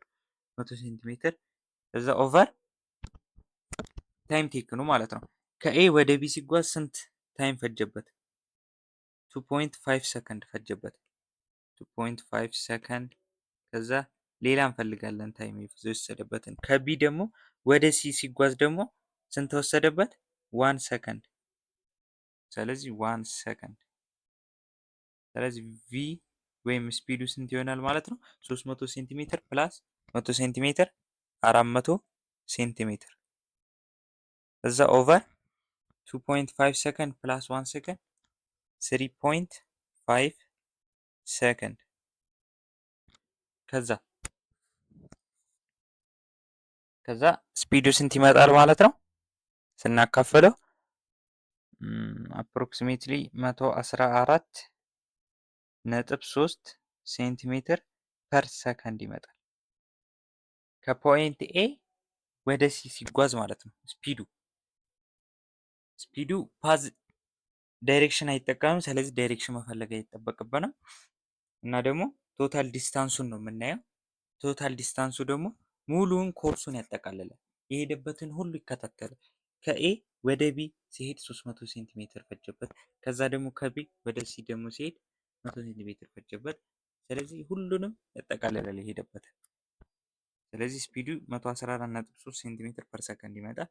100 ሴንቲሜትር ከዛ over time taken ኑ ማለት ነው። ከ A ወደ B ሲጓዝ ስንት time ፈጀበት? 2.5 ሰከንድ ፈጀበት። 2.5 ሰከንድ። ከዛ ሌላ እንፈልጋለን time የወሰደበትን። ከ B ደግሞ ወደ C ሲጓዝ ደግሞ ስንት ወሰደበት? 1 ሰከንድ። ስለዚህ 1 ሰከንድ። ስለዚህ V ወይም speed ኡ ስንት ይሆናል ማለት ነው? 300 ሴንቲሜትር plus 100 ሴንቲሜትር 400 ሴንቲሜትር። እዛ over 2.5 ሰከንድ plus 1 ሰከንድ 3.5 ሰከንድ። ከዛ speed ኡ ስንት ይመጣል ማለት ነው? ስናካፍለው approximately 114.3 ሴንቲሜትር per ሰከንድ ይመጣል። ከ point A ወደ C ሲጓዝ ማለት ነው። speed ኡ path direction አይጠቀምም። ስለዚህ direction መፈለግ አይጠበቅብንም። እና ደግሞ total distance ኡን ነው የምናየው። Total distance ኡ ደግሞ ሙሉውን ኮርሱን ያጠቃልላል። የሄደበትን ሁሉ ይከታተላል። ከ A ወደ B ሲሄድ 300 ሴንቲሜትር ፈጀበት። ከዛ ደግሞ ከ B ወደ C ደግሞ ሲሄድ 100 ሴንቲሜትር ፈጀበት። ስለዚህ ሁሉንም ያጠቃልላል የሄደበትን። ስለዚህ speed ኡ 114.3 ሴንቲሜትር per ሰከንድ ይመጣል።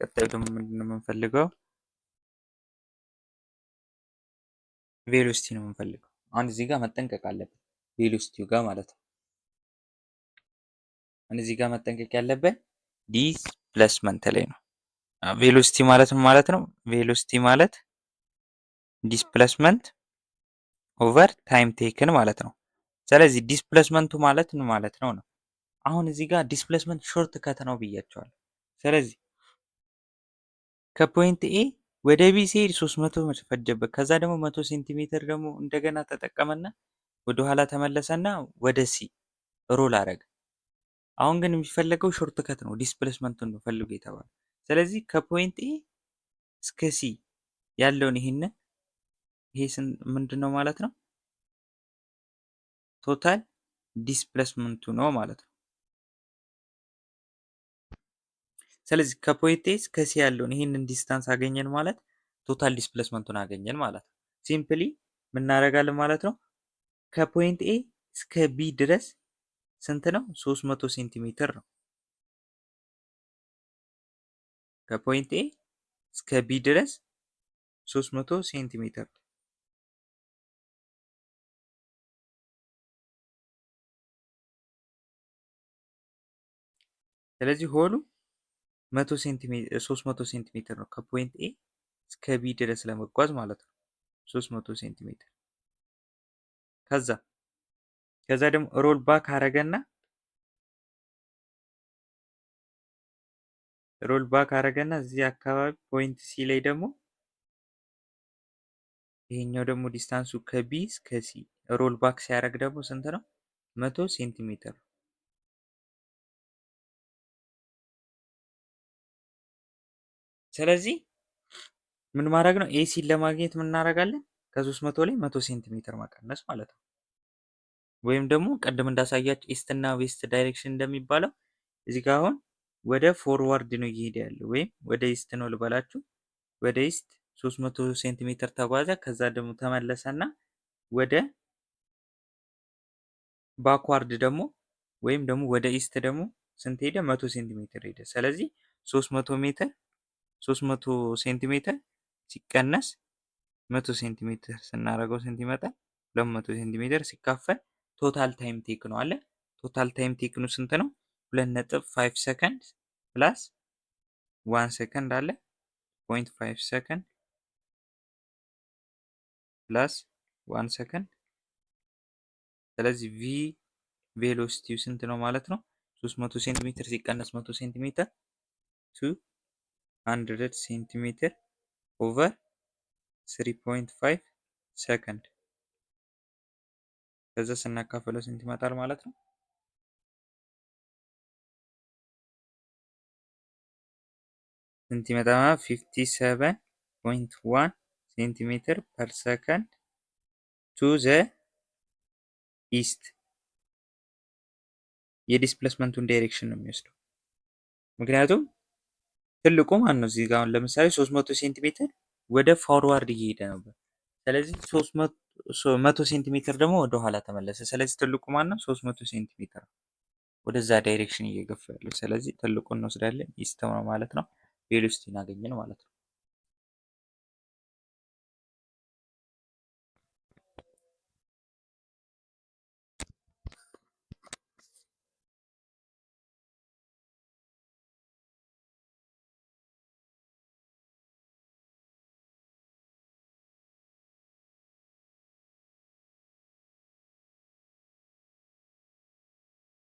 ቀጣዩ ደግሞ ምንድነው የምንፈልገው? Velocity ነው የምንፈልገው። አሁን እዚህ ጋር መጠንቀቅ አለብን፣ velocity ው ጋር ማለት ነው። አሁን እዚህ ጋር መጠንቀቅ ያለብን displacement ላይ ነው። Velocity ማለት ምን ማለት ነው? Velocity ማለት displacement over time taken ማለት ነው። ስለዚህ displacement ኡ ማለት ምን ማለት ነው ነው። አሁን እዚህ ጋር displacement short cut ነው ብያቸዋለሁ። ስለዚህ ከ point A ወደ B ሲሄድ 300 ፈጀበት። ከዛ ደግሞ 100 ሴንቲሜትር ደግሞ እንደገና ተጠቀመና ወደ ኋላ ተመለሰና ወደ C roll አረገ። አሁን ግን የሚፈለገው short cut ነው፣ displacement ኡን ነው ፈልጉ የተባለው። ስለዚህ ከ point A እስከ C ያለውን ይሄንን ይሄ ምንድን ነው ማለት ነው? Total displacement ኡ ነው ማለት ነው። ስለዚህ ከ point A እስከ C ያለውን ይሄንን distance አገኘን ማለት total displacement ኡን አገኘን ማለት ነው። Simply ምን እናደርጋለን ማለት ነው? ከ point A እስከ B ድረስ ስንት ነው? 300 ሴንቲሜትር ነው። ከ point A እስከ B ድረስ 300 ሴንቲሜትር ነው። ስለዚህ whole ኡ 100 ሴንቲሜትር 300 ሴንቲሜትር ነው ከ point A እስከ B ድረስ ለመጓዝ ማለት ነው 300 ሴንቲሜትር። ከዛ ደግሞ roll back አረገና እዚህ አካባቢ point C ላይ ደግሞ ይሄኛው ደግሞ distance ኡ ከ B እስከ C roll back ሲያደርግ ደግሞ ስንት ነው? 100 ሴንቲሜትር። ስለዚህ ምን ማድረግ ነው? AC ን ለማግኘት ምን እናደርጋለን? ከ300 ላይ 100 ሴንቲሜትር መቀነስ ማለት ነው። ወይም ደግሞ ቅድም እንዳሳያችሁ east እና west direction እንደሚባለው እዚህ ጋር አሁን ወደ forward ነው እየሄደ ያለው ወይም ወደ east ነው ልበላችሁ። ወደ east 300 ሴንቲሜትር ተጓዘ። ከዛ ደግሞ ተመለሰና ወደ backward ደግሞ ወይም ደግሞ ወደ east ደግሞ ስንት ሄደ? 100 ሴንቲሜትር ሄደ። ስለዚህ 300 ሜትር 300 ሴንቲሜትር ሲቀነስ 100 ሴንቲሜትር ስናደርገው ስንት ይመጣል? 200 ሴንቲሜትር ሲካፈል total time taken ነው አለ። Total time taken ኑ ስንት ነው? 2.5 ሰከንድ plus 1 ሰከንድ አለ 0.5 ሰከንድ plus 1 ሰከንድ። ስለዚህ V velocity ው ስንት ነው ማለት ነው? 300 ሴንቲሜትር ሲቀነስ 100 ሴንቲሜትር 200 ሴንቲሜትር over 3.5 ሰከንድ። ከዛ ስናካፍለው ስንት ይመጣል ማለት ነው? ስንት ይመጣል ማለት 57.1 ሴንቲሜትር per second to the east። የ displacement ኡን direction ነው የሚወስደው። ምክንያቱም ትልቁ ማን ነው? እዚህ ጋር አሁን ለምሳሌ 300 ሴንቲሜትር ወደ forward እየሄደ ነበር። ስለዚህ 100 ሴንቲሜትር ደግሞ ወደ ኋላ ተመለሰ። ስለዚህ ትልቁ ማን ነው? 300 ሴንቲሜትር ወደዛ direction እየገፋ ያለው። ስለዚህ ትልቁን እንወስዳለን east ነው ማለት ነው። Velocity ን አገኘን ማለት ነው።